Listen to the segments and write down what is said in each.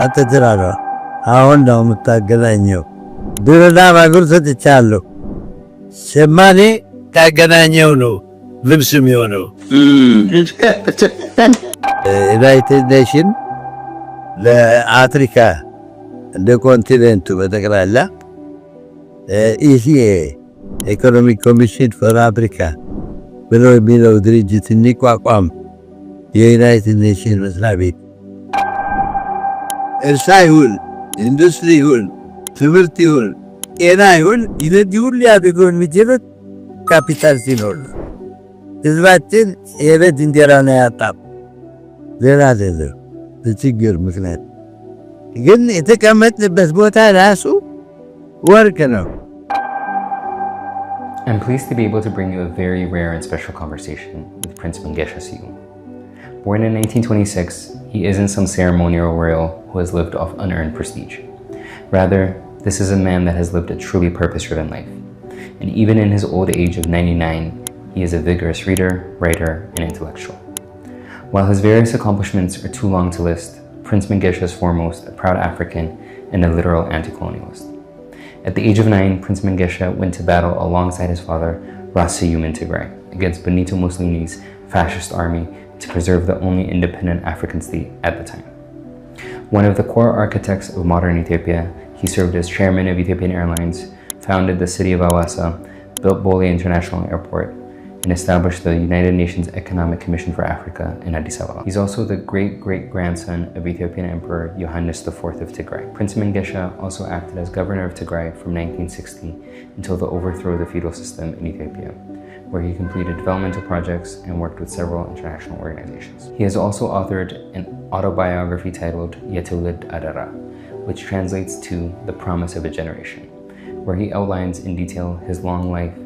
አትትራራ አሁን ነው የምታገናኘው። ድርና ማጉር ሰጥቻለሁ። ሸማኔ ካገናኘው ነው ልብስ የሚሆነው። United Nation ለአፍሪካ እንደ continent ኡ በጠቅላላ ECA, Economic Commission for Africa ብሎ የሚለው ድርጅት እንዲቋቋም የ United Nation መስሪያ ቤት እርሻ ይሁን፣ ኢንዱስትሪ ይሁን፣ ትምህርት ይሁን፣ ጤና ይሁን፣ እነዚህ ሁሉ ሊያድጉ የሚችሉት ካፒታል ሲኖር ነው። ህዝባችን የቤት እንጀራ ነው ያጣም፣ ሌላ አይደለም። በችግር ምክንያት ግን የተቀመጥንበት ቦታ ራሱ ወርቅ ነው። I'm pleased to be able to bring you a very rare and special conversation with Prince Mengesha Seyoum. Born in 1926, he isn't some ceremonial royal who has lived off unearned prestige. Rather, this is a man that has lived a truly purpose driven life. And even in his old age of 99, he is a vigorous reader, writer, and intellectual. While his various accomplishments are too long to list, Prince Mengesha is foremost a proud African and a literal anti colonialist. At the age of 9, Prince Mengesha went to battle alongside his father, Ras Seyoum, in Tigray against Benito Mussolini's fascist army to preserve the only independent African state at the time. One of the core architects of modern Ethiopia, he served as chairman of Ethiopian Airlines, founded the city of Awassa, built Bole International Airport, and established the United Nations Economic Commission for Africa in Addis Ababa. He's also the great great grandson of Ethiopian Emperor Yohannes IV of Tigray. Prince Mengesha also acted as governor of Tigray from 1960 until the overthrow of the feudal system in Ethiopia, where he completed developmental projects and worked with several international organizations. He has also authored an autobiography titled የትውልድ አደራ, which translates to The Promise of a Generation, where he outlines in detail his long life,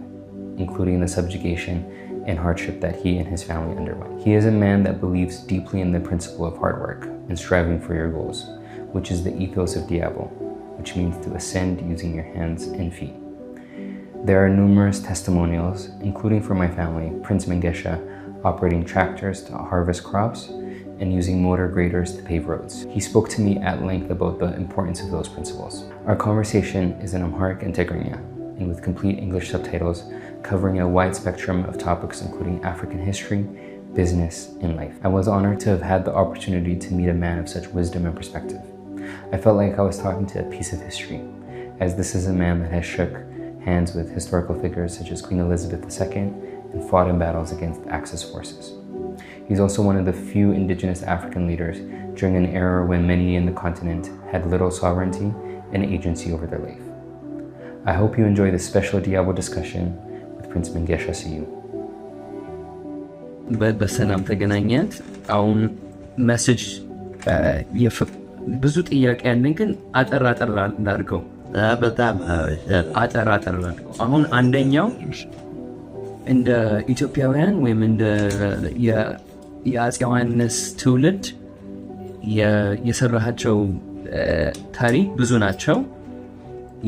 including the subjugation and hardship that he and his family underwent. He is a man that believes deeply in the principle of hard work and striving for your goals, which is the ethos of Diyabo, which means to ascend using your hands and feet. There are numerous testimonials, including from my family, Prince Mengesha operating tractors to harvest crops and using motor graders to pave roads. He spoke to me at length about the importance of those principles. Our conversation is in Amharic and Tigrinya, and with complete English subtitles covering a wide spectrum of topics including African history, business, and life. I was honored to have had the opportunity to meet a man of such wisdom and perspective. I felt like I was talking to a piece of history, as this is a man that has shook hands with historical figures such as Queen Elizabeth II and fought in battles against Axis forces. He's also one of the few indigenous African leaders during an era when many in the continent had little sovereignty and agency over their life. I hope you enjoy this special Diyabo discussion with Prince Mengesha Seyoum. በሰላም ተገናኘን። አሁን message ብዙ ጥያቄ ያለኝ ግን አጠር አጠር ላድርገው። በጣም አጠር አጠር ላድርገው። አሁን አንደኛው እንደ ኢትዮጵያውያን ወይም እንደ የአፄ ዮሐንስ ትውልድ የሰራሃቸው ታሪክ ብዙ ናቸው።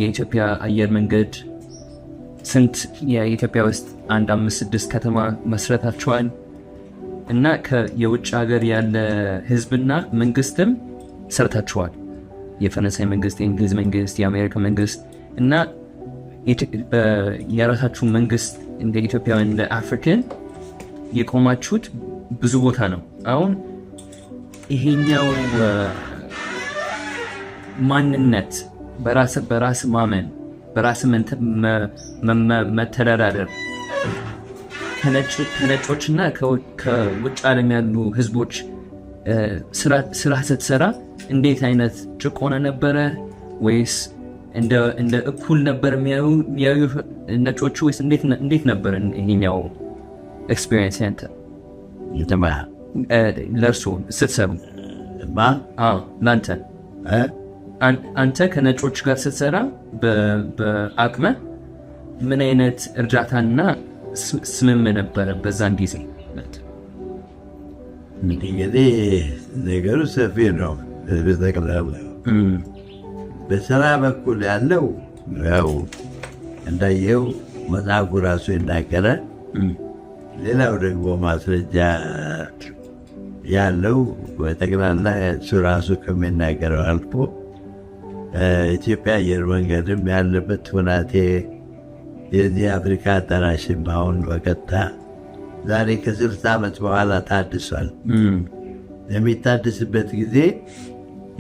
የኢትዮጵያ አየር መንገድ፣ ስንት የኢትዮጵያ ውስጥ አንድ አምስት ስድስት ከተማ መስረታቸዋል እና የውጭ ሀገር ያለ ህዝብና መንግስትም ሰርታችኋል። የፈረንሳይ መንግስት፣ የእንግሊዝ መንግስት፣ የአሜሪካ መንግስት እና የራሳችሁ መንግስት እንደ ኢትዮጵያውያን እንደ African የቆማችሁት ብዙ ቦታ ነው። አሁን ይሄኛው ማንነት፣ በራስ ማመን፣ በራስ መተዳደር ከነጮችና ከውጭ ዓለም ያሉ ህዝቦች ስራ ስትሰራ እንዴት አይነት ጭቆና ነበረ? ወይስ እንደ እኩል ነበር የሚያዩ ነጮቹ? ወይስ እንዴት ነበር ይሄኛው experience ያንተ ለእርሶ ስትሰሩ? ለአንተ፣ አንተ ከነጮች ጋር ስትሰራ በአቅመ ምን አይነት እርዳታና ስምም ነበረ በዛን ጊዜ? እንግዲህ ነገሩ ሰፊ ነው። በጠቅላላ በስራ በኩል ያለው ያው እንዳየው መጽሐፉ ራሱ ይናገራል። ሌላው ደግሞ ማስረጃ ያለው በጠቅላላ እሱ ራሱ ከሚናገረው አልፎ ኢትዮጵያ አየር መንገድም ያለበት ሁናቴ፣ የዚህ አፍሪካ አዳራሽም አሁን በቀጥታ ዛሬ ከ60 ዓመት በኋላ ታድሷል። የሚታድስበት ጊዜ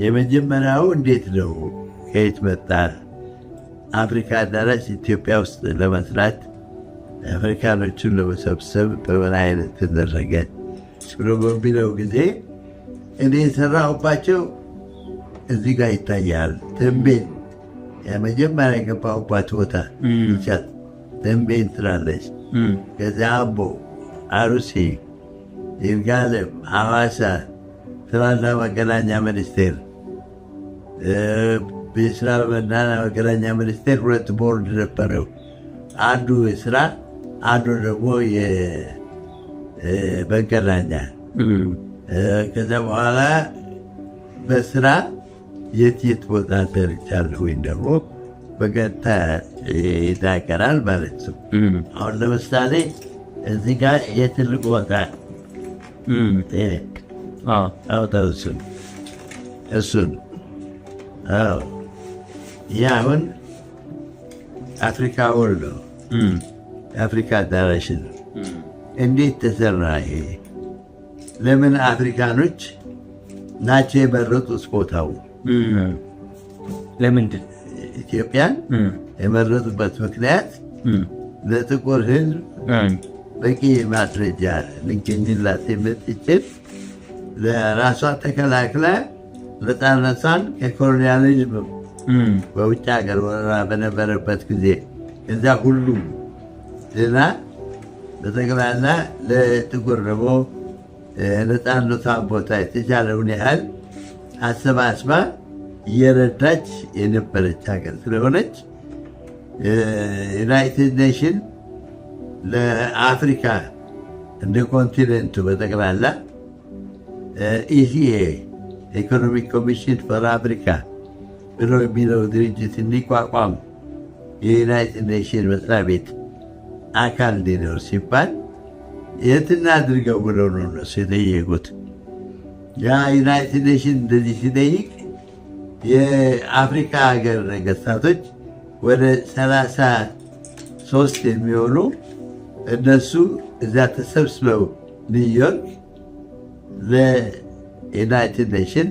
የመጀመሪያው እንዴት ነው? ከየት መጣ? አፍሪካ አዳራሽ ኢትዮጵያ ውስጥ ለመስራት፣ አፍሪካኖቹን ለመሰብሰብ በምን አይነት ተደረገ ብሎ በሚለው ጊዜ እኔ የሰራሁባቸው እዚህ ጋር ይታያል። ተንቤን የመጀመሪያ የገባሁባት ቦታ ይቻት ተንቤን ትላለች። ከዚያ አምቦ፣ አሩሲ፣ ይርጋለም፣ ሐዋሳ፣ ስራና መገናኛ ሚኒስቴር፣ የስራና መገናኛ ሚኒስቴር ሁለት ቦርድ ነበረው። አንዱ የስራ፣ አንዱ ደግሞ የመገናኛ። ከዛ በኋላ በስራ የት የት ቦታ ሰርቻለሁ ወይም ደግሞ በቀጥታ ይናገራል ማለት ነው። አሁን ለምሳሌ እዚህ ጋር የትልቅ ቦታ አውጣው፣ እሱን። አዎ፣ ይህ አሁን Africa Hall ነው። የአፍሪካ አዳራሽ ነው። እንዴት ተሰራ ይሄ? ለምን አፍሪካኖች ናቸው የመረጡት ቦታው? ለምንድን? ኢትዮጵያን የመረጡበት ምክንያት ለጥቁር ሕዝብ በቂ ማስረጃ ሊገኝላት የምትችል፣ ለራሷ ተከላክላ ነፃነቷን ከ colonialism በውጭ ሀገር ወረራ በነበረበት ጊዜ እዛ ሁሉ ድና በጠቅላላ ለጥቁር ደግሞ ነፃነቷን ቦታ የተቻለውን ያህል አሰባስባ እየረዳች የነበረች ሀገር ስለሆነች United Nation ለአፍሪካ እንደ continent ኡ በጠቅላላ ECA፣ Economic Commission for Africa ብሎ የሚለው ድርጅት እንዲቋቋም፣ የ United Nation መስሪያ ቤት አካል እንዲኖር ሲባል የት እናድርገው ብለው ነው እነሱ የጠየቁት። ያ United Nation እንደዚህ ሲጠይቅ የአፍሪካ ሀገር ነገስታቶች ወደ 33 የሚሆኑ እነሱ እዛ ተሰብስበው ኒውዮርክ ለ United Nation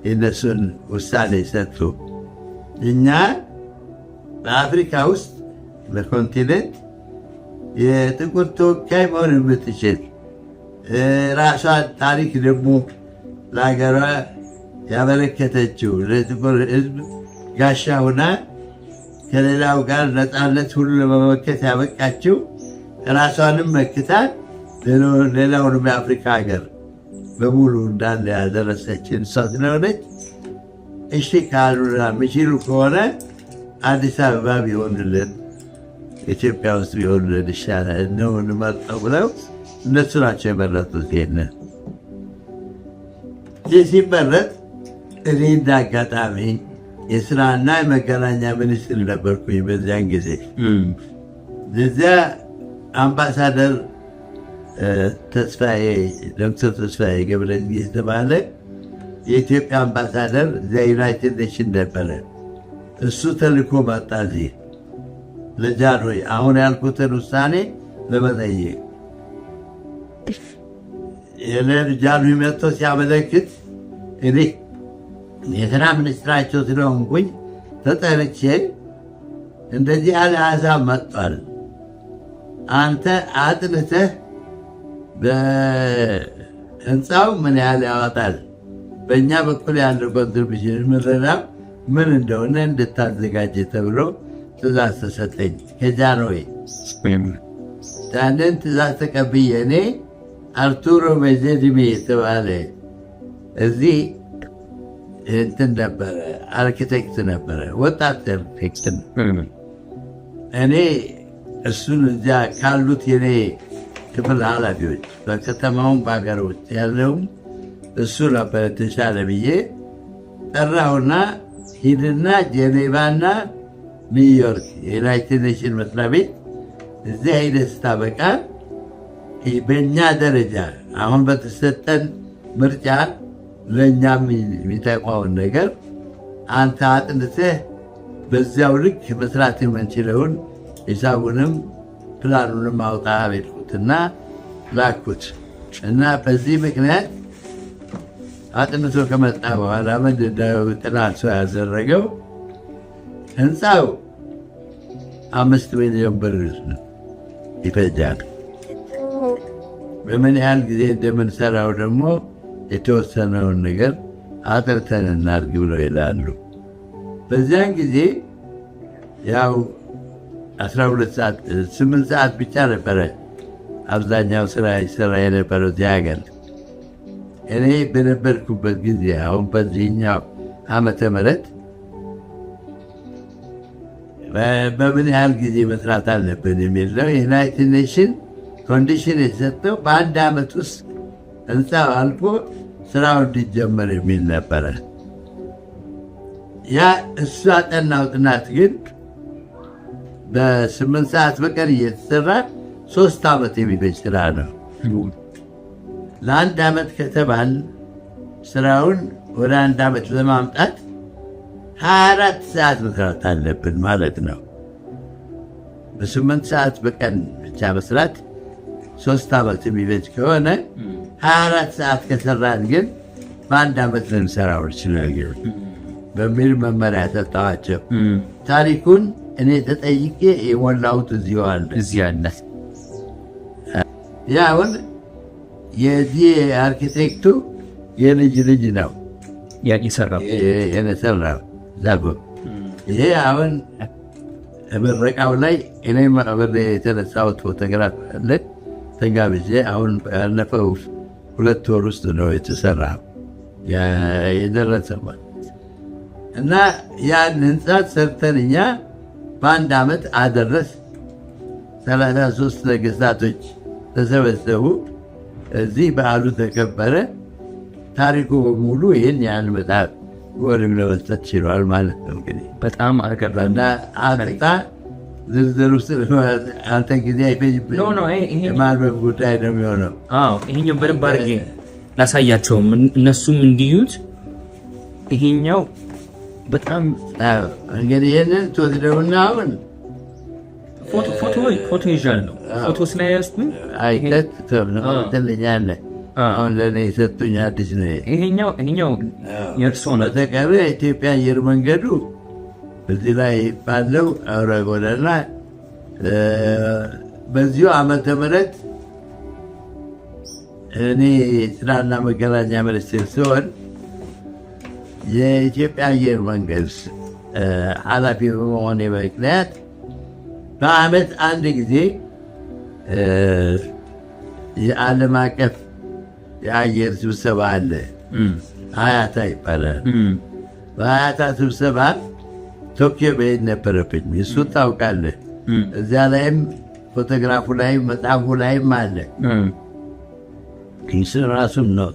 የእነሱን ውሳኔ ሰጡ። እኛ በአፍሪካ ውስጥ በ continent የጥቁር ተወካይ መሆን የምትችል፣ ራሷን ታሪክ ደግሞ ለሀገሯ ያበረከተችው፣ ለጥቁር ሕዝብ ጋሻ ሆና ከሌላው ጋር ነፃነት ሁሉ ለመመከት ያበቃችው፣ ራሷንም መክታ ሌላውንም የአፍሪካ ሀገር በሙሉ እንዳለ ያደረሰችን እሷ ስለሆነች እሺ ካሉና የሚችሉ ከሆነ አዲስ አበባ ቢሆንልን፣ ኢትዮጵያ ውስጥ ቢሆንልን ይሻላል ነው እንመርጠው ብለው እነሱ ናቸው የመረጡት። ይሄንን ይህ ሲመረጥ እኔ እንደ አጋጣሚ የስራና የመገናኛ ሚኒስትር ነበርኩኝ በዚያን ጊዜ። እዚያ አምባሳደር ተስፋዬ፣ ዶክተር ተስፋዬ ገብረእግዚአብሔር የተባለ የኢትዮጵያ አምባሳደር እዚያ United Nation ነበረ። እሱ ተልኮ መጣ እዚህ ለጃንሆይ አሁን ያልኩትን ውሳኔ ለመጠየቅ። ጃንሆይ መጥቶ ሲያመለክት እኔ የስራ ሚኒስትራቸው ስለሆንኩኝ ተጠርቼ እንደዚህ ያለ ሀሳብ መጥቷል፣ አንተ አጥንተህ በህንፃው ምን ያህል ያወጣል፣ በእኛ በኩል ያለው contribution ምረዳው ምን እንደሆነ እንድታዘጋጅ ተብሎ ትእዛዝ ተሰጠኝ ከጃንሆይ። ያንን ትእዛዝ ተቀብዬ እኔ አርቱሮ ሜዜድሜ የተባለ እዚህ እንትን ነበረ፣ አርኪቴክት ነበረ፣ ወጣት አርኪቴክት። እኔ እሱን እዚያ ካሉት የኔ ክፍል ኃላፊዎች በከተማውም በሀገር ውስጥ ያለውም እሱ ነበር የተሻለ ብዬ ጠራሁና ሂድና ጄኔቫና ኒውዮርክ የ United Nation መስሪያ ቤት እዚያ ሂደህ ስታበቃ በእኛ ደረጃ አሁን በተሰጠን ምርጫ ለእኛም የሚጠቅመውን ነገር አንተ አጥንተህ በዚያው ልክ መስራት የምንችለውን ሂሳቡንም ፕላኑንም አውጣ አልኩትና ላኩት። እና በዚህ ምክንያት አጥንቶ ከመጣ በኋላ ምንድነው ጥናት ሰው ያደረገው? ህንፃው 5 ሚሊዮን ብር ይፈጃል። በምን ያህል ጊዜ እንደምንሰራው ደግሞ የተወሰነውን ነገር አጥርተን እናድርግ ብለው ይላሉ። በዚያን ጊዜ ያው 12 ሰዓት፣ 8 ሰዓት ብቻ ነበረ አብዛኛው ስራ ይሰራ የነበረው እዚህ ሀገር። እኔ በነበርኩበት ጊዜ፣ አሁን በዚህኛው ዓመተ ምህረት በምን ያህል ጊዜ መስራት አለብን የሚል ነው። የ United Nation condition የተሰጠው በአንድ ዓመት ውስጥ ህንፃው አልፎ ስራው እንዲጀመር የሚል ነበረ። ያ እሱ ያጠናው ጥናት ግን በ8 ሰዓት በቀን እየተሰራ 3 ዓመት የሚፈጅ ስራ ነው። ለአንድ ዓመት ከተባል ስራውን ወደ አንድ ዓመት ለማምጣት 24 ሰዓት መስራት አለብን ማለት ነው። በ8 ሰዓት በቀን ብቻ መስራት 3 ዓመት የሚፈጅ ከሆነ፣ 24 ሰዓት ከሰራን ግን በአንድ ዓመት ልንሰራው እንችላለን በሚል መመሪያ ሰጠኋቸው። ታሪኩን እኔ ተጠይቄ የሞላሁት እዚሁ አለ። እዚህ አለ። ያ አሁን የዚህ አርኪቴክቱ የልጅ ልጅ ነው የሰራው። የሰራው ዛጎ። ይሄ አሁን ምረቃው ላይ እኔም አብሬ የተነሳሁት ፎቶግራፍ አለ ተጋብዤ። አሁን ያለፈው 2 ወር ውስጥ ነው የተሰራ የደረሰ እና ያን ህንፃ ሰርተን እኛ በአንድ ዓመት አደረስ። 33 ነገስታቶች ተሰበሰቡ። እዚህ በዓሉ ተከበረ። ታሪኩ በሙሉ ይህን ያህል መጽሐፍ ወርም ለመስጠት ችሏል ማለት ነው። እንግዲህ በጣም አገራሚ እና አጥጣ ዝርዝር ውስጥ አንተ ጊዜ አይፈጅብህም። No, no፣ ይሄ የማንበብ ጉዳይ ነው የሚሆነው። አዎ፣ ይሄኛው በደንብ አድርጌ ላሳያቸውም እነሱም እንዲዩት። ይሄኛው በጣም አዎ፣ እንግዲህ ይህንን ትወስደውና አሁን ፎቶ ፎቶ ፎቶ ይዣለሁ። ፎቶ ስለያዝኩኝ አይተህ ትልኛለህ። አሁን ለእኔ የሰጡኝ አዲስ ነው ይሄ። ይሄኛው የእርስዎ ነው። በተቀረ የኢትዮጵያ አየር መንገዱ እዚህ ላይ ባለው አውራ ጎዳና በዚሁ ዓመተ ምህረት እኔ ስራና መገናኛ ሚኒስቴር ሲሆን የኢትዮጵያ አየር መንገድ ኃላፊ በመሆኔ ምክንያት በዓመት አንድ ጊዜ የዓለም አቀፍ የአየር ስብሰባ አለ። አያታ ይባላል። በአያታ ስብሰባ ቶኪዮ መሄድ ነበረብኝ። እሱ ታውቃለህ። እዚያ ላይም ፎቶግራፉ ላይም መጽሐፉ ላይም አለ። እሱ ራሱን ነው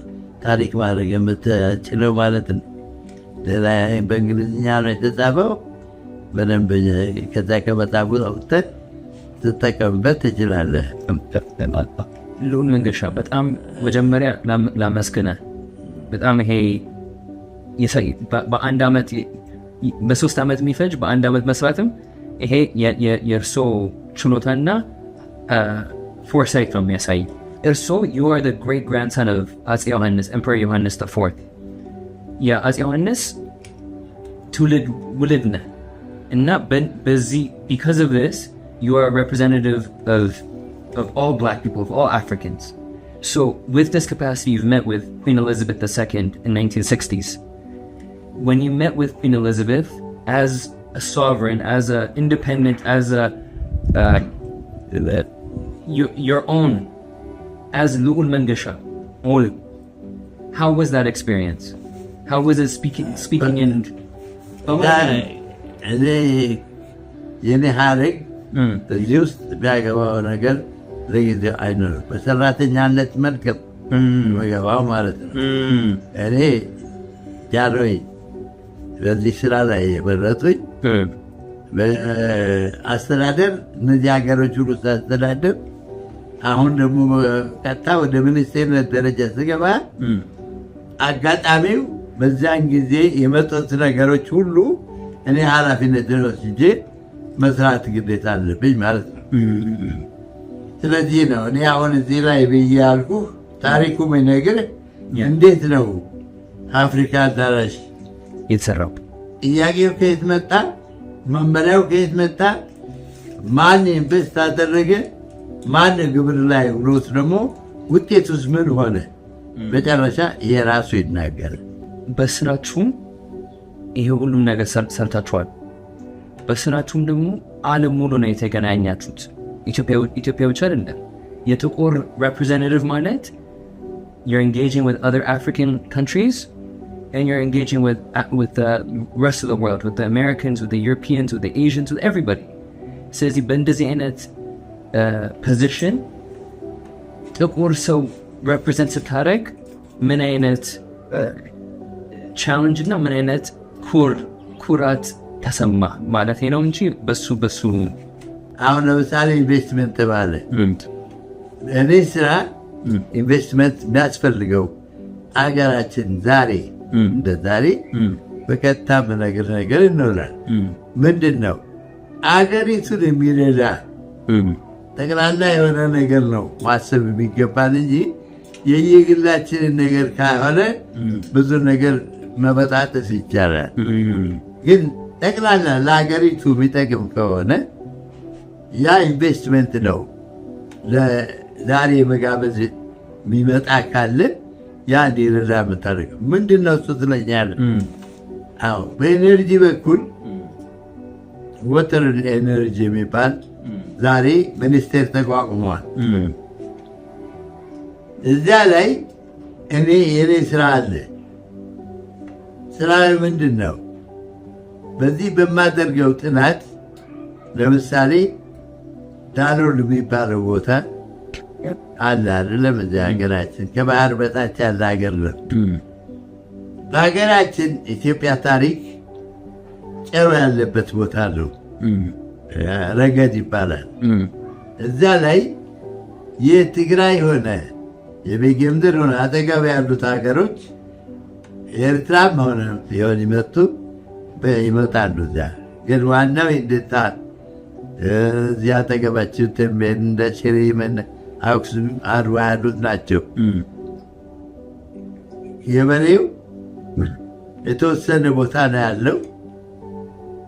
ታሪክ ማድረግ የምትችለው ማለት ነው። ሌላ በእንግሊዝኛ ነው የተጻፈው። በደንብ ከዛ ከመጽሐፉ አውጥተህ ትጠቀምበት ትችላለህ። ልዑል መንገሻ፣ በጣም መጀመሪያ ላመስግንህ። በጣም ይሄ በአንድ ዓመት፣ በ3 ዓመት የሚፈጅ በአንድ ዓመት መስራትም ይሄ የእርሶ ችሎታና foresight ነው የሚያሳይ። እርሶ you are the great grandson of አፄ ዮሐንስ፣ Emperor ዮሐንስ the fourth። የአፄ ዮሐንስ ትውልድ ውልድ ነህ እና በዚህ because of this you are a representative of all black people, of all Africans. So with this capacity, you've met with Queen Elizabeth II in 1960s. When you met with Queen Elizabeth as a sovereign, as a independent, as a your own, as Lu'ul Mangasha, how was that experience? How was it speaking in እኔ የኔ ሀረግ እዚህ ውስጥ ቢያገባው ነገር ለጊዜው አይኖርም። በሰራተኛነት መልክ የሚገባው ማለት ነው። እኔ ጃንሆይ በዚህ ስራ ላይ የመረጡኝ አስተዳደር እነዚህ ሀገሮች ሁሉ ሳስተዳደር አሁን ደግሞ ቀጥታ ወደ ሚኒስቴርነት ደረጃ ስገባ አጋጣሚው በዚያን ጊዜ የመጡት ነገሮች ሁሉ እኔ ኃላፊነት ወስጄ መስራት ግዴታ አለብኝ ማለት ነው። ስለዚህ ነው እኔ አሁን እዚህ ላይ ብዬ ያልኩህ፣ ታሪኩ የሚነግርህ እንዴት ነው አፍሪካ አዳራሽ የተሰራው። ጥያቄው ከየት መጣ? መመሪያው ከየት መጣ? ማን invest አደረገ? ማን ግብር ላይ ውሎት ደግሞ ውጤቱስ ምን ሆነ? መጨረሻ የራሱ ይናገራል። በስራችሁም ይሄ ሁሉም ነገር ሰርታችኋል። በስራችሁም ደግሞ ዓለም ሙሉ ነው የተገናኛችሁት። ኢትዮጵያ ብቻ አይደለም። የጥቁር representative ማለት you're engaging with other African countries and you're engaging with the rest of the world, with the Americans, with the Europeans, with the Asians, with everybody. ስለዚህ በእንደዚህ አይነት position ጥቁር ሰው represent ስታደርግ ምን አይነት challenge እና ምን አይነት ኩራት ተሰማ ማለት ነው እንጂ በሱ አሁን ለምሳሌ ኢንቨስትመንት ተባለ። እኔ ስራ ኢንቨስትመንት የሚያስፈልገው አገራችን ዛሬ እንደ ዛሬ በቀጥታ በነገር ነገር ይኖራል። ምንድን ነው፣ አገሪቱን የሚረዳ ጠቅላላ የሆነ ነገር ነው ማሰብ የሚገባን እንጂ የየግላችንን ነገር ካልሆነ ብዙ ነገር መበጣጠስ ይቻላል። ግን ጠቅላላ ለሀገሪቱ የሚጠቅም ከሆነ ያ ኢንቨስትመንት ነው። ዛሬ መጋበዝ የሚመጣ ካለ ያ እንዲረዳ የምታደርገው ምንድን ነው እሱ ትለኛለህ። አዎ፣ በ energy በኩል water energy የሚባል ዛሬ ሚኒስቴር ተቋቁሟል። እዚያ ላይ እኔ የኔ ስራ አለ። ስራ ምንድን ነው? በዚህ በማደርገው ጥናት ለምሳሌ ዳሎል የሚባለው ቦታ አለ አይደለም? እዚያ ሀገራችን ከባህር በታች ያለ ሀገር ነው። በሀገራችን ኢትዮጵያ ታሪክ ጨው ያለበት ቦታ ነው። ረገድ ይባላል። እዛ ላይ የትግራይ ሆነ የቤጌምድር ሆነ አጠገብ ያሉት ሀገሮች ኤርትራም ሆነ ሆን ይመጣሉ። እዚያ ግን ዋናው እንድታ እዚያ አጠገባችን ተንቤን፣ እንደ ሽሬ፣ አክሱም፣ አድዋ ያሉት ናቸው። የበሬው የተወሰነ ቦታ ነው ያለው።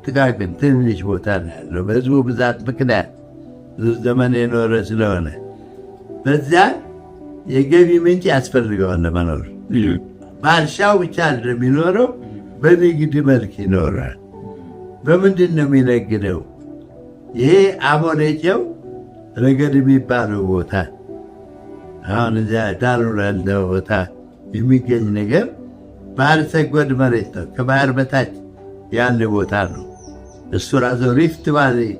ጥቃቅን ትንሽ ቦታ ነው ያለው። በህዝቡ ብዛት ምክንያት ብዙ ዘመን የኖረ ስለሆነ በዚያ የገቢ ምንጭ ያስፈልገዋል ለመኖር። በእርሻው ብቻ አይደለም የሚኖረው፣ በንግድ መልክ ይኖራል። በምንድን ነው የሚነግደው? ይሄ አሞሌ ጨው ረገድ የሚባለው ቦታ፣ አሁን እዚያ ዳሎል ያለው ቦታ የሚገኝ ነገር ባህር ሰጎድ መሬት ነው። ከባህር በታች ያለ ቦታ ነው። እሱ ራሱ Rift Valley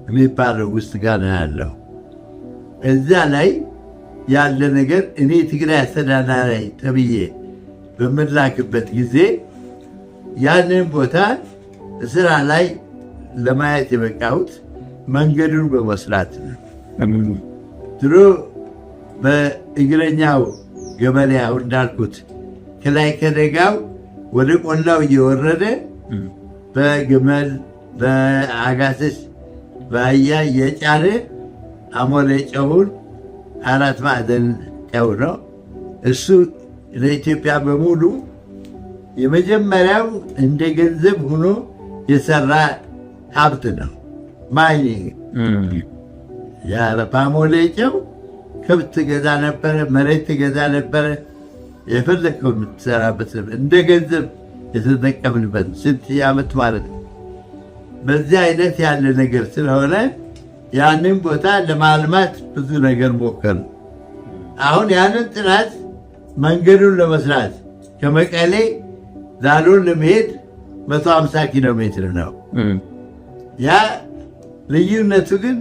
የሚባለው ውስጥ ጋር ነው ያለው። እዛ ላይ ያለ ነገር እኔ ትግራይ አስተዳዳሪ ተብዬ በምላክበት ጊዜ ያንን ቦታ ስራ ላይ ለማየት የበቃሁት መንገዱን በመስራት ነው። ድሮ በእግረኛው ገበሬ አሁን እንዳልኩት ከላይ ከደጋው ወደ ቆላው እየወረደ በግመል፣ በአጋሰስ፣ በአህያ እየጫነ አሞሌ ጨውን፣ አራት ማዕዘን ጨው ነው። እሱ ለኢትዮጵያ በሙሉ የመጀመሪያው እንደ ገንዘብ ሆኖ የሰራ ሀብት ነው። Mining በአሞሌ ጨው ከብት ትገዛ ነበረ፣ መሬት ትገዛ ነበረ። የፈለግከው የምትሰራበት እንደ ገንዘብ የተጠቀምንበት ስንት ዓመት ማለት ነው። በዚህ አይነት ያለ ነገር ስለሆነ ያንን ቦታ ለማልማት ብዙ ነገር ሞከርን። አሁን ያንን ጥናት መንገዱን ለመስራት ከመቀሌ ዳሎል ለመሄድ 150 ኪሎ ሜትር ነው። ያ ልዩነቱ ግን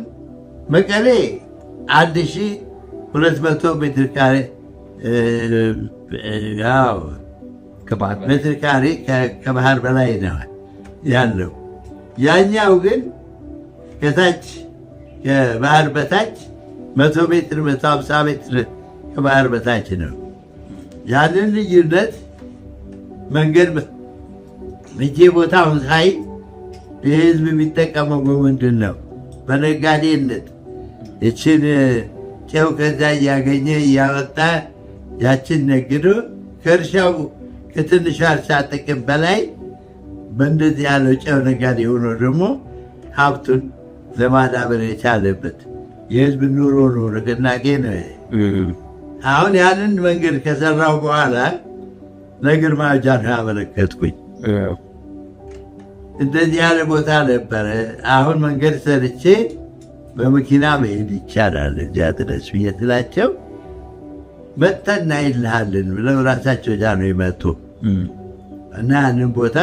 መቀሌ 1200 ሜትር ካሬ ሜትር ካሬ ከባህር በላይ ነው ያለው። ያኛው ግን ከታች ከባህር በታች 100 ሜትር፣ 150 ሜትር ከባህር በታች ነው። ያንን ልዩነት መንገድ እጄ ቦታውን ሳይ የህዝብ የሚጠቀመው በምንድን ነው? በነጋዴነት ይችን ጨው ከዛ እያገኘ እያወጣ ያችን ነግዶ ከእርሻው ከትንሿ እርሻ ጥቅም በላይ በእንደዚህ ያለው ጨው ነጋዴ ሆኖ ደግሞ ሀብቱን ለማዳበር የቻለበት የህዝብ ኑሮ ነው፣ ንቅናቄ ነው። አሁን ያንን መንገድ ከሰራው በኋላ ለግርማዊ ጃንሆይ አመለከትኩኝ። እንደዚህ ያለ ቦታ ነበረ። አሁን መንገድ ሰርቼ በመኪና መሄድ ይቻላል እዚያ ድረስ ብዬ ስላቸው መጥተን እናይልሃለን ብለው ራሳቸው ጃንሆይ መጡ እና ያንን ቦታ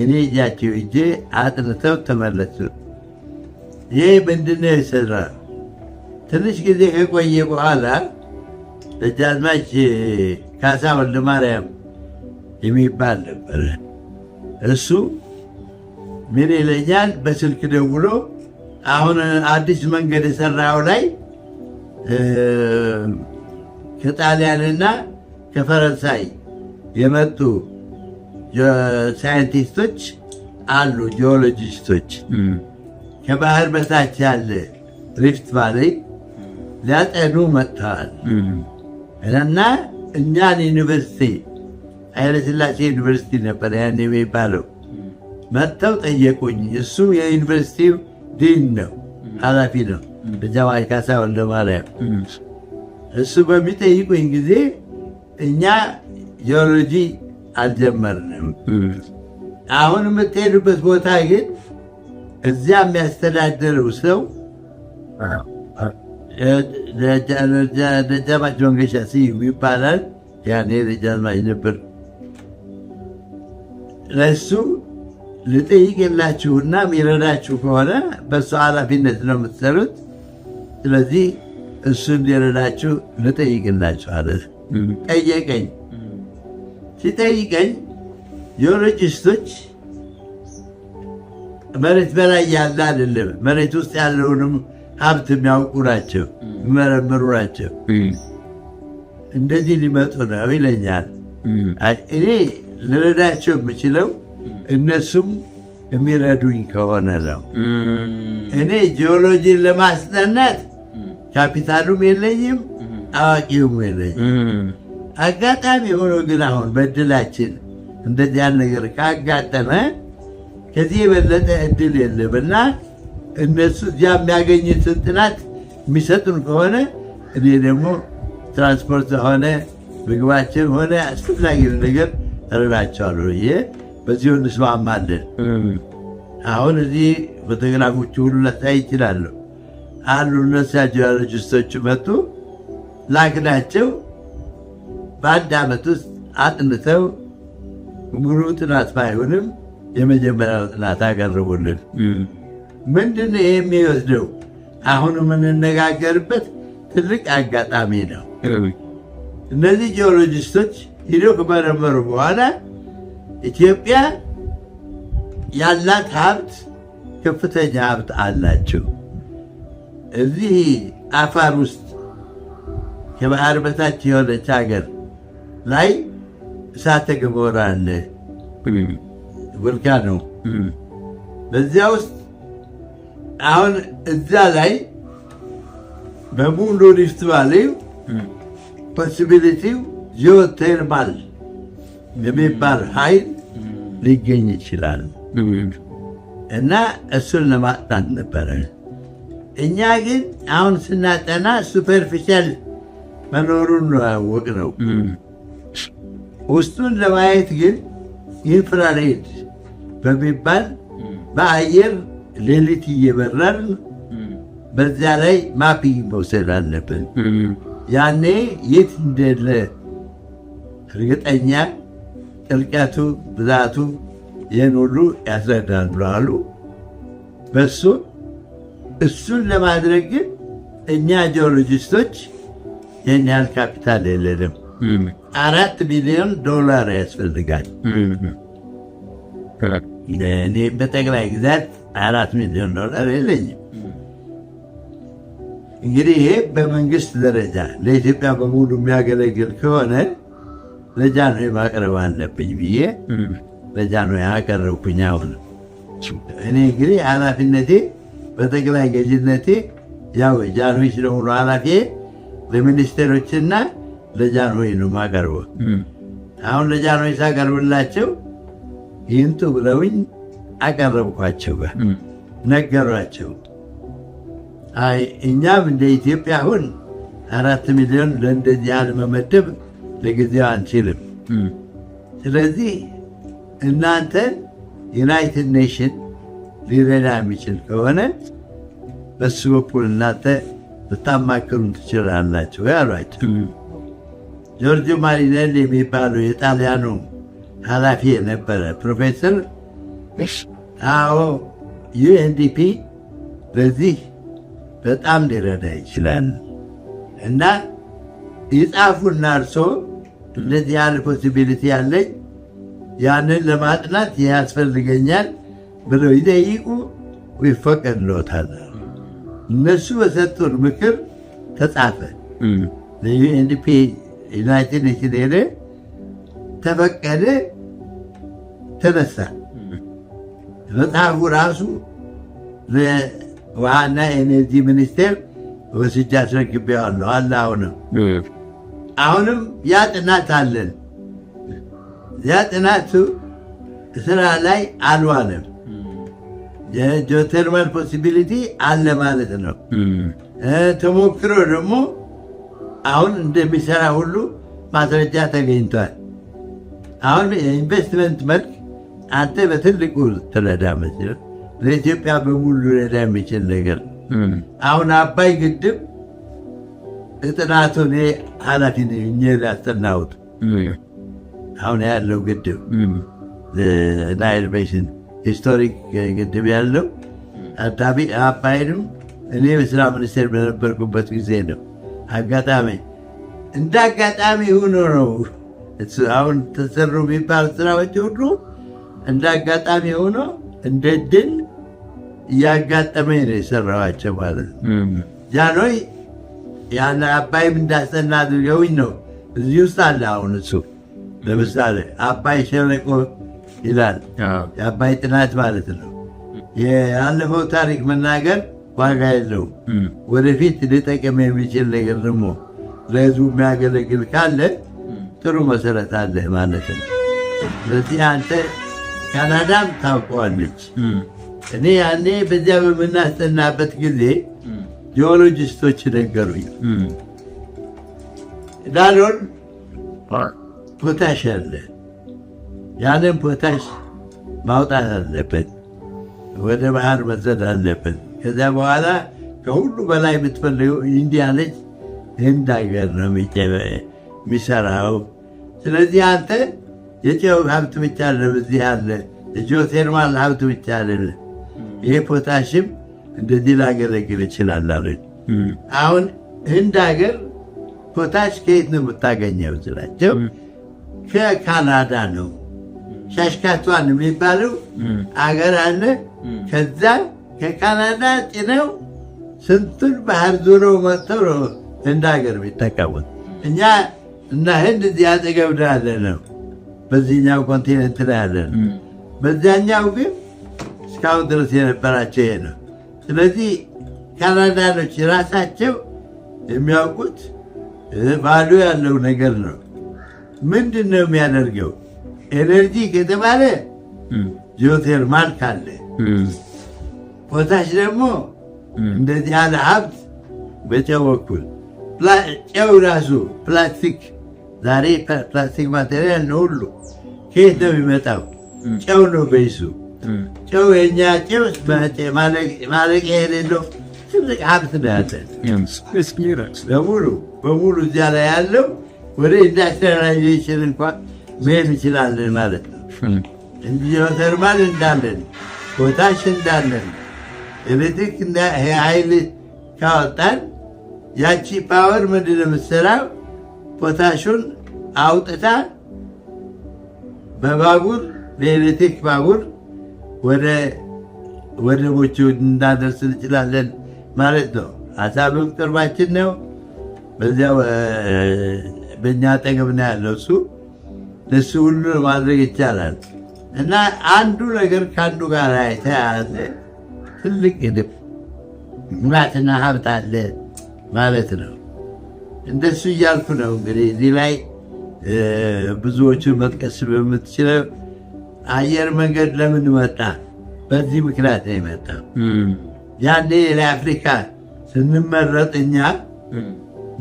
እኔ እጃቸው እጄ አጥንተው ተመለሱ። ይህ ምንድነው የሰራ? ትንሽ ጊዜ ከቆየ በኋላ ደጃዝማች ካሳ ወልደማርያም የሚባል ነበረ። እሱ ምን ይለኛል፣ በስልክ ደውሎ አሁን አዲስ መንገድ የሰራው ላይ ከጣሊያንና ከፈረንሳይ የመጡ ሳይንቲስቶች አሉ፣ ጂኦሎጂስቶች ከባህር በታች ያለ Rift Valley ሊያጠኑ መጥተዋል እና እኛን ዩኒቨርሲቲ ኃይለሥላሴ ዩኒቨርሲቲ ነበር ያን የሚባለው መጥተው ጠየቁኝ። እሱ የዩኒቨርሲቲው ዲን ነው፣ ኃላፊ ነው፣ ደጃዝማች ካሳ ወልደማርያም። እሱ በሚጠይቁኝ ጊዜ እኛ ጂኦሎጂ አልጀመርንም። አሁን የምትሄዱበት ቦታ ግን እዚያ የሚያስተዳድረው ሰው ደጃዝማች መንገሻ ስዩም ይባላል። ያኔ ደጃዝማች ነበር። ለእሱ ልጠይቅላችሁና የሚረዳችሁ ከሆነ በእሱ ኃላፊነት ነው የምትሰሩት። ስለዚህ እሱ እንዲረዳችሁ ልጠይቅላችሁ አለ። ጠየቀኝ። ሲጠይቀኝ ጂኦሎጂስቶች መሬት በላይ ያለ አይደለም፣ መሬት ውስጥ ያለውንም ሀብት የሚያውቁ ናቸው፣ የሚመረምሩ ናቸው። እንደዚህ ሊመጡ ነው ይለኛል። እኔ ልረዳቸው የምችለው እነሱም የሚረዱኝ ከሆነ ነው። እኔ ጂኦሎጂን ለማስጠናት ካፒታሉም የለኝም፣ አዋቂውም የለኝም። አጋጣሚ ሆኖ ግን አሁን በእድላችን እንደዚህ ያን ነገር ካጋጠመ ከዚህ የበለጠ እድል የለም እና እነሱ እዚያ የሚያገኙትን ጥናት የሚሰጡን ከሆነ እኔ ደግሞ ትራንስፖርት ሆነ ምግባችን ሆነ አስፈላጊውን ነገር እረዳቸዋለሁ ብዬ በዚሁ እንስማማለን። አሁን እዚህ ፎቶግራፎቹ ሁሉ ላሳይ ይችላለሁ አሉ። እነዚያ ጂኦሎጂስቶች መጡ፣ ላክናቸው። በአንድ ዓመት ውስጥ አጥንተው ሙሉ ጥናት ባይሆንም የመጀመሪያው ጥናት አቀረቡልን። ምንድን ነው የሚወስደው? አሁን የምንነጋገርበት ትልቅ አጋጣሚ ነው። እነዚህ ጂኦሎጂስቶች ሂደው ከመረመሩ በኋላ ኢትዮጵያ ያላት ሀብት ከፍተኛ ሀብት አላቸው። እዚህ አፋር ውስጥ ከባህር በታች የሆነች ሀገር ላይ እሳተ ገሞራ አለ፣ ቮልካኖ። በዚያ ውስጥ አሁን እዛ ላይ በሙሉ Rift Valley possibility ው geothermal የሚባል ኃይል ሊገኝ ይችላል እና እሱን ለማጥናት ነበረ። እኛ ግን አሁን ስናጠና superficial መኖሩን ነው ያወቅነው። ውስጡን ለማየት ግን infrared በሚባል በአየር ሌሊት እየበረርን በዚያ ላይ mapping መውሰድ አለብን። ያኔ የት እንደለ እርግጠኛ ጥልቀቱ፣ ብዛቱ ይህን ሁሉ ያስረዳል ብለዋሉ። በሱ እሱን ለማድረግ ግን እኛ ጂኦሎጂስቶች ይህን ያህል ካፒታል የለንም። 4 ሚሊዮን ዶላር ያስፈልጋል። እኔ በጠቅላይ ግዛት 4 ሚሊዮን ዶላር የለኝም። እንግዲህ ይሄ በመንግስት ደረጃ ለኢትዮጵያ በሙሉ የሚያገለግል ከሆነ ለጃንሆይ ማቅረብ አለብኝ ብዬ ለጃንሆይ አቀረብኩኝ። አሁን እኔ እንግዲህ ኃላፊነቴ በጠቅላይ ገዥነቴ ያው ጃንሆይ ስለሆኑ ኃላፊ ለሚኒስቴሮችና ለጃንሆይ ነው የማቀርበው። አሁን ለጃንሆይ ሳቀርብላቸው ይምጡ ብለውኝ አቀረብኳቸው፣ ነገሯቸው። አይ እኛም እንደ ኢትዮጵያ አሁን 4 ሚሊዮን ለእንደዚህ ያህል መመደብ ለጊዜው አንችልም። ስለዚህ እናንተ United Nation ሊረዳ የሚችል ከሆነ በሱ በኩል እናንተ ልታማክሩን ትችላላችሁ ያሏቸው። ጆርጆ ማሪኔሊ የሚባሉ የጣሊያኑ ኃላፊ የነበረ ፕሮፌሰር፣ አዎ UNDP ለዚህ በጣም ሊረዳ ይችላል እና ይጻፉና እርሶ እንደዚህ ያለ possibility ያለኝ ያንን ለማጥናት ያስፈልገኛል ብለው ይጠይቁ፣ ይፈቀድልዎታል። እነሱ በሰጡን ምክር ተጻፈ። ለ UNDP United Nation ሄደ፣ ተፈቀደ፣ ተነሳ። መጽሐፉ ራሱ ለውሃና ኤነርጂ ሚኒስቴር ወስጄ አስረክቤዋለሁ አለ። አሁንም ያ ጥናት አለን። ያ ጥናቱ ስራ ላይ አልዋለም። የ geothermal possibility አለ ማለት ነው። ተሞክሮ ደግሞ አሁን እንደሚሰራ ሁሉ ማስረጃ ተገኝቷል። አሁን የኢንቨስትመንት መልክ አንተ በትልቁ ትረዳ መስል ለኢትዮጵያ በሙሉ ሊረዳ የሚችል ነገር። አሁን አባይ ግድብ ጥናቱ እኔ ኃላፊ ነኝ ያስጠናሁት። አሁን ያለው ግድብ Nile Basin historic ግድብ ያለው አባይንም እኔ በስራ ሚኒስቴር በነበርኩበት ጊዜ ነው። አጋጣሚ እንደ አጋጣሚ ሆኖ ነው አሁን ተሰሩ የሚባል ስራዎች ሁሉ እንደ አጋጣሚ ሆኖ እንደ ድል እያጋጠመኝ ነው የሰራኋቸው ማለት ነው። ጃንሆይ ያን አባይም እንዳስጠና አድርገውኝ ነው። እዚህ ውስጥ አለ። አሁን እሱ ለምሳሌ አባይ ሸለቆ ይላል። የአባይ ጥናት ማለት ነው። ያለፈው ታሪክ መናገር ዋጋ የለውም። ወደፊት ሊጠቅም የሚችል ነገር ደግሞ ለህዝቡ የሚያገለግል ካለ ጥሩ መሰረት አለ ማለት ነው። ስለዚህ አንተ ካናዳም ታውቀዋለች። እኔ ያኔ በዚያ በምናስጠናበት ጊዜ ጂኦሎጂስቶች ነገሩኝ። ዳሎል ፖታሽ አለ። ያንን ፖታሽ ማውጣት አለበት፣ ወደ ባህር መስደድ አለበት። ከዚያ በኋላ ከሁሉ በላይ የምትፈልገው ኢንዲያ ነች። ህንድ ሀገር ነው የሚሰራው። ስለዚህ አንተ የጨው ሀብት ብቻ አለ እዚህ አለ፣ የጂኦቴርማል ሀብት ብቻ አይደለም። ይሄ ፖታሽም እንደዚህ ላገለግል ይችላል አሉኝ። አሁን ህንድ ሀገር ፖታሽ ከየት ነው የምታገኘው ስላቸው ከካናዳ ነው። ሳስካችዋን የሚባለው አገር አለ። ከዛ ከካናዳ ጭነው ስንቱን ባህር ዞረው መጥተው ነው ህንድ ሀገር የሚጠቀሙት። እኛ እና ህንድ እዚህ አጠገብ ነው ያለ ነው፣ በዚህኛው continent ላይ ያለ ነው። በዚያኛው ግን እስካሁን ድረስ የነበራቸው ይሄ ነው። ስለዚህ ካናዳኖች ራሳቸው የሚያውቁት value ያለው ነገር ነው። ምንድን ነው የሚያደርገው? Energy ከተባለ ጂኦቴርማል ካለ፣ ፖታሽ ደግሞ እንደዚህ ያለ ሀብት በጨው በኩል ጨው ራሱ ፕላስቲክ፣ ዛሬ ፕላስቲክ material ነው ሁሉ ከየት ነው የሚመጣው? ጨው ነው base ኡ። ጨው የኛ ጨው ማለቂያ የሌለው ትልቅ ሀብት ነው ያለን። በሙሉ በሙሉ እዚያ ላይ ያለው ወደ industrialization እንኳን መሄድ እንችላለን ማለት ነው። ጂኦተርማል እንዳለን፣ ፖታሽ እንዳለን፣ ኤሌክትሪክ ኃይል ካወጣን ያቺ power ምንድን ነው የምትሰራው? ፖታሹን አውጥታ በባቡር በኤሌክትሪክ ባቡር ወደ ወደቦቹ እንዳደርስ እንችላለን ማለት ነው። አሳብም ቅርባችን ነው። በዚያው በእኛ አጠገብ ነው ያለው እሱ። ለሱ ሁሉ ማድረግ ይቻላል። እና አንዱ ነገር ከአንዱ ጋር የተያያዘ ትልቅ ልማትና ሀብት አለ ማለት ነው። እንደሱ እያልኩ ነው እንግዲህ እዚህ ላይ ብዙዎቹን መጥቀስ በምትችለው አየር መንገድ ለምን መጣ? በዚህ ምክንያት ነው የመጣው። ያኔ ለአፍሪካ ስንመረጥ እኛ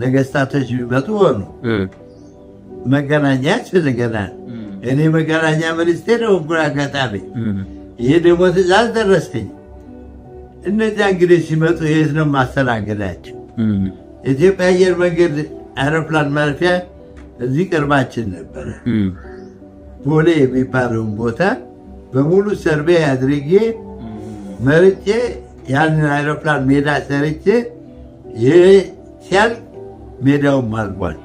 ነገስታቶች ቢመጡ ሆኑ መገናኛ ያስፈልገናል። እኔ መገናኛ ሚኒስቴር ሆንኩ አጋጣሚ። ይሄ ደግሞ ትእዛዝ ደረሰኝ። እነዚያ እንግዲህ ሲመጡ የት ነው ማስተናገዳቸው? ኢትዮጵያ አየር መንገድ አውሮፕላን ማረፊያ እዚህ ቅርባችን ነበረ። ቦሌ የሚባለውን ቦታ በሙሉ survey አድርጌ መርጬ ያንን አውሮፕላን ሜዳ ሰርቼ ይህ ሲያልቅ ሜዳውም አልቋል።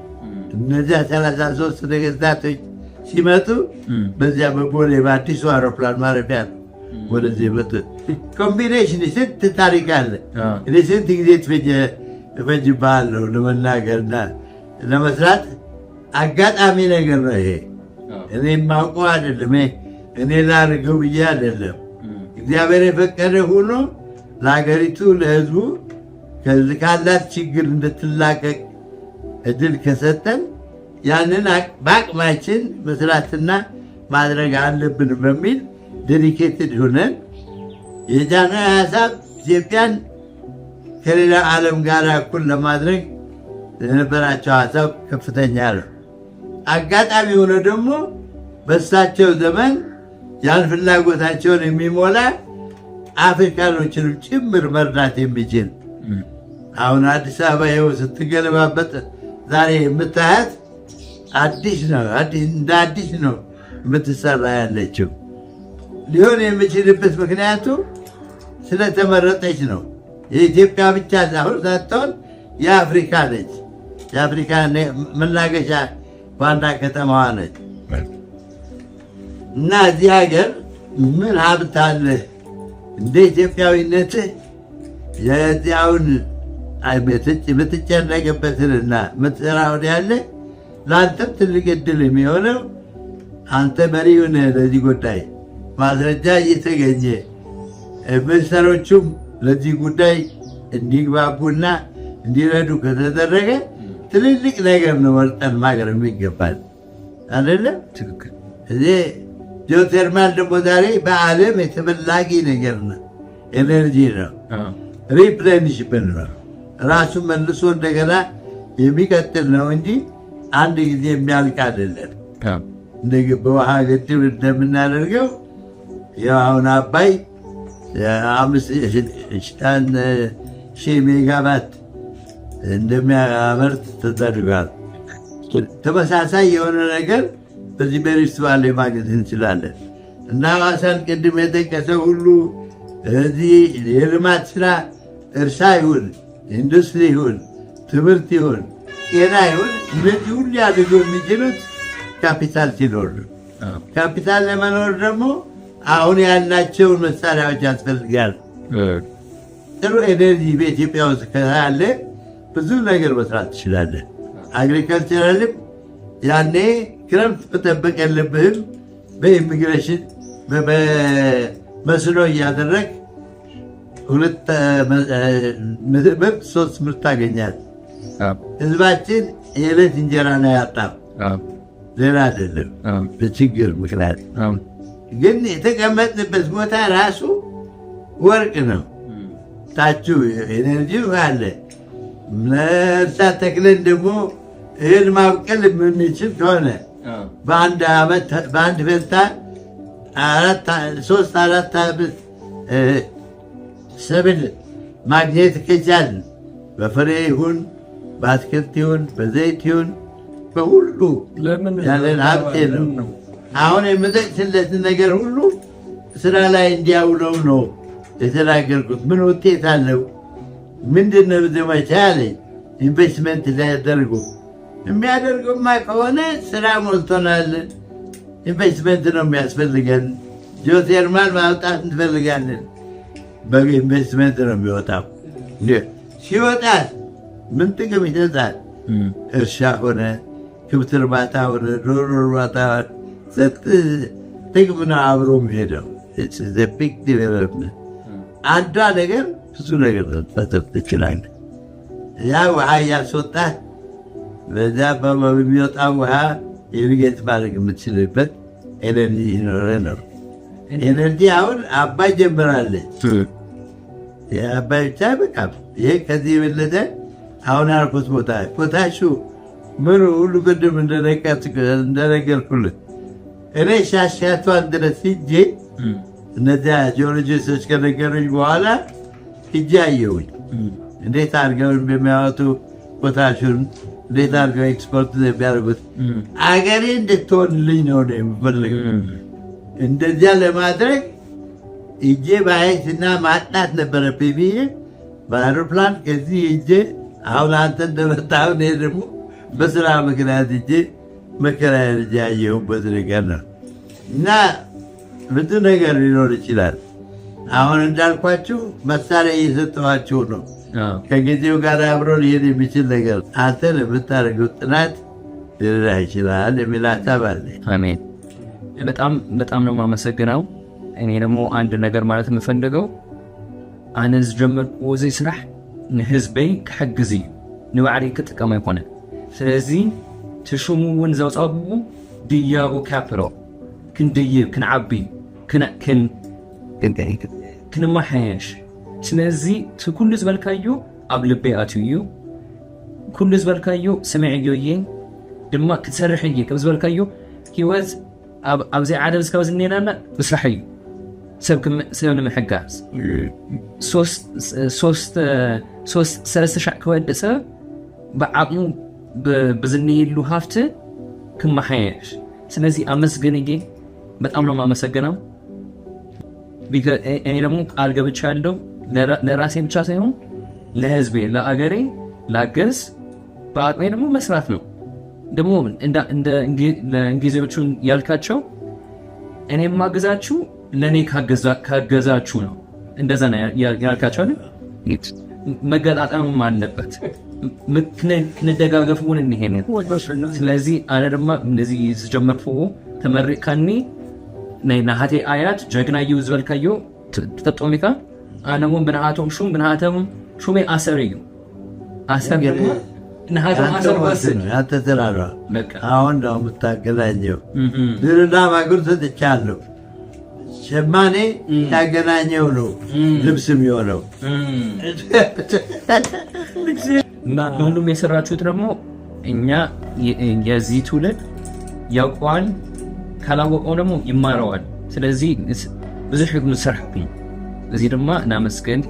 እነዚያ 33 ነገስታቶች ሲመጡ በዚያ በቦሌ በአዲሱ አውሮፕላን ማረፊያ ነው ወደዚህ የመጡት። Combination ስንት ታሪክ አለ። እኔ ስንት ጊዜ እፈጅብሃለሁ ለመናገርና ለመስራት። አጋጣሚ ነገር ነው ይሄ። እኔ የማውቀው አይደለም። እኔ ላድርገው ብዬ አይደለም። እግዚአብሔር የፈቀደ ሆኖ ለሀገሪቱ ለሕዝቡ ከዚህ ካላት ችግር እንድትላቀቅ እድል ከሰጠን ያንን በአቅማችን መስራትና ማድረግ አለብን በሚል dedicated ሆነን የጃንሆይ ሀሳብ ኢትዮጵያን ከሌላ ዓለም ጋር እኩል ለማድረግ የነበራቸው ሀሳብ ከፍተኛ ነው። አጋጣሚ ሆኖ ደግሞ በእሳቸው ዘመን ያን ፍላጎታቸውን የሚሞላ አፍሪካኖችንም ጭምር መርዳት የሚችል አሁን አዲስ አበባ ይኸው ስትገለባበጥ ዛሬ የምታያት አዲስ ነው። እንደ አዲስ ነው የምትሰራ ያለችው። ሊሆን የሚችልበት ምክንያቱ ስለተመረጠች ነው። የኢትዮጵያ ብቻ ሳይሆን ሳትሆን የአፍሪካ ነች። የአፍሪካ መናገሻ ዋና ከተማዋ ነች። እና እዚህ ሀገር ምን ሀብት አለ? እንደ ኢትዮጵያዊነትህ የዚያውን የምትጨነቅበትንና የምትሰራውን ያለ ለአንተም ትልቅ እድል የሚሆነው አንተ መሪውን ለዚህ ጉዳይ ማስረጃ እየተገኘ ሚኒስተሮቹም ለዚህ ጉዳይ እንዲግባቡና እንዲረዱ ከተደረገ ትልልቅ ነገር ነው መርጠን ማቅረብ የሚገባል አይደለም። ትክክል። እዚህ ጂኦተርማል ደግሞ ዛሬ በዓለም የተፈላጊ ነገር ነው፣ energy ነው፣ replenishable ነው። ራሱ መልሶ እንደገና የሚቀጥል ነው እንጂ አንድ ጊዜ የሚያልቅ አይደለም። በውሃ ግድብ እንደምናደርገው ያው አሁን አባይ 5000 ሜጋዋት እንደሚያመርት ተደርጓል። ተመሳሳይ የሆነ ነገር በዚህ በ Rift Valley ማግኘት እንችላለን። እና ሐዋሳን ቅድም የጠቀሰው ሁሉ እዚህ የልማት ስራ እርሻ ይሁን ኢንዱስትሪ ይሁን ትምህርት ይሁን ጤና ይሁን እነዚህ ሁሉ ሊያድጉ የሚችሉት ካፒታል ሲኖር ነው። ካፒታል ለመኖር ደግሞ አሁን ያላቸውን መሳሪያዎች ያስፈልጋል። ጥሩ energy በኢትዮጵያ ውስጥ ካለ ብዙ ነገር መስራት ትችላለህ። Agricultural ም ያኔ ክረምት መጠበቅ የለብህም። በ irrigation በመስኖ እያደረግ ሁለት ምርት ሶስት ምርት ታገኛለህ። ህዝባችን የዕለት እንጀራ ነው ያጣው፣ ሌላ አይደለም። በችግር ምክንያት ግን የተቀመጥንበት ቦታ ራሱ ወርቅ ነው። ታቹ energy አለ። እርሻ ተክለን ደግሞ እህል ማብቀል የምንችል ከሆነ በአንድ ዓመት በአንድ ፈንታ ሶስት አራት ዓመት ሰብል ማግኘት ከቻልን በፍሬ ይሁን በአትክልት ይሁን በዘይት ይሁን በሁሉ ያለን ሀብቴ ነው። አሁን የምጠቅስለትን ነገር ሁሉ ስራ ላይ እንዲያውለው ነው የተናገርኩት። ምን ውጤት አለው? ምንድን ነው ዘመቻ አለኝ። ኢንቨስትመንት ሊያደርጉ የሚያደርጉማ ከሆነ ስራ ሞልቶናል። ኢንቨስትመንት ነው የሚያስፈልገን። ጂኦቴርማል ማውጣት እንፈልጋለን። በኢንቨስትመንት ነው የሚወጣው። ሲወጣ ምን ጥቅም ይሰጣል? እርሻ ሆነ ከብት እርባታ ወደ ዶሮ እርባታ ጥቅም ነው አብሮ የሚሄደው። Big development። አንዷ ነገር ብዙ ነገር ልትፈጥር ትችላለህ። ያ ውሃ እያስወጣህ በዛ በሚወጣ ውሃ irrigate ማድረግ የምትችልበት energy ይኖረ ነው። Energy አሁን አባይ ጀምራለች። የአባይ ብቻ በቃ ይሄ ከዚህ የበለጠ አሁን ያልኩት ቦታ ፖታሹ ምኑ ሁሉ ቅድም እንደነገርኩልህ እኔ ሻሻቷን ድረስ ሂጄ እነዚያ ጂኦሎጂስቶች ከነገሩኝ በኋላ ሂጄ አየሁኝ። እንዴት አድርገው እንደሚያወጡ ፖታሹን፣ እንዴት አድርገው ኤክስፖርት እንደሚያደርጉት። አገሬ እንድትሆንልኝ ነው የምፈልገው። እንደዚያ ለማድረግ ሂጄ ማየትና ማጥናት ነበረብኝ ብዬ በአውሮፕላን ከዚህ ሂጄ አሁን አንተ እንደመጣሁ እኔ ደግሞ በስራ ምክንያት ሂጄ መከራዬን ሂጄ ያየሁበት ነገር ነው። እና ብዙ ነገር ሊኖር ይችላል። አሁን እንዳልኳችሁ መሳሪያ እየሰጠኋችሁ ነው። ከጊዜው ጋር አብሮ ሊሄድ የሚችል ነገር አንተ ለምታደርገው ጥናት ሊረዳ ይችላል የሚል ሀሳብ አለ። አሜን። በጣም በጣም ነው የማመሰግነው። እኔ ደግሞ አንድ ነገር ማለት የምፈልገው ኣነ ዝጀመርክዎ እዚ ስራሕ ንህዝበይ ክሕግዝ እዩ፣ ንባዕለይ ክጥቀም ኣይኮነን። ስለዚ ትሽሙ እውን ዘውፀብኡ ድያቡ ካፒታል ክንድይብ፣ ክንዓቢ፣ ክንመሓየሽ። ስለዚ እቲ ኩሉ ዝበልካዮ ኣብ ልበይ ኣትዩ እዩ። ኩሉ ዝበልካዮ ሰሚዐዮ እየ፣ ድማ ክትሰርሕ እየ። ከም ዝበልካዮ ሂወት ኣብዘይ ዓለም ዝካብ ዝኒአና ምስራሕ እዩ፣ ሰብ ንምሕጋዝ። 3,000 ክወድእ ሰብ ብዓቕሙ ብዝኒሄሉ ሃፍቲ ክመሓየሽ። ስለዚ ኣመስግን እየ፣ በጣም ነው የማመሰግነው። እኔ ደግሞ ቃል ገብቻለሁ ለራሴ ብቻ ሳይሆን ለህዝቤ፣ ለአገሬ ላገዝ፣ በአቅሜ ደግሞ መስራት ነው። ደግሞ እንደ ለእንግሊዞቹ ያልካቸው እኔ የማግዛችሁ ለእኔ ካገዛችሁ ነው። እንደዛ ነው ያልካቸው አይደል? መገጣጠምም አለበት፣ ክንደጋገፍ እውን እንሄድ። ስለዚ ኣነ ድማ እንደዚ ዝጀመርክዎ ተመሪቕካኒ ናይ ናሃተይ ኣያት ጀግና እዩ ዝበልካዮ ተጠሚካ ኣነ እውን ብንሃቶም ሹም ብንሃቶም ሹመይ ኣሰር እዩ፣ ኣሰር ድማ ንሃቶም ኣሰር ወስድ። ያንተ ስራ ነው። በቃ አሁን ነው የምታገናኘው። ድርና ማጉር ሰጥቻለሁ። ሸማኔ ያገናኘው ነው ልብስ የሚሆነው። እና ሁሉም የሰራችሁት ደግሞ እኛ የዚህ ትውልድ ያውቀዋል፣ ካላወቀው ደግሞ ይማረዋል። ስለዚህ ብዙሕ ዝሰርሕኩም እዚ ድማ እናመስግን።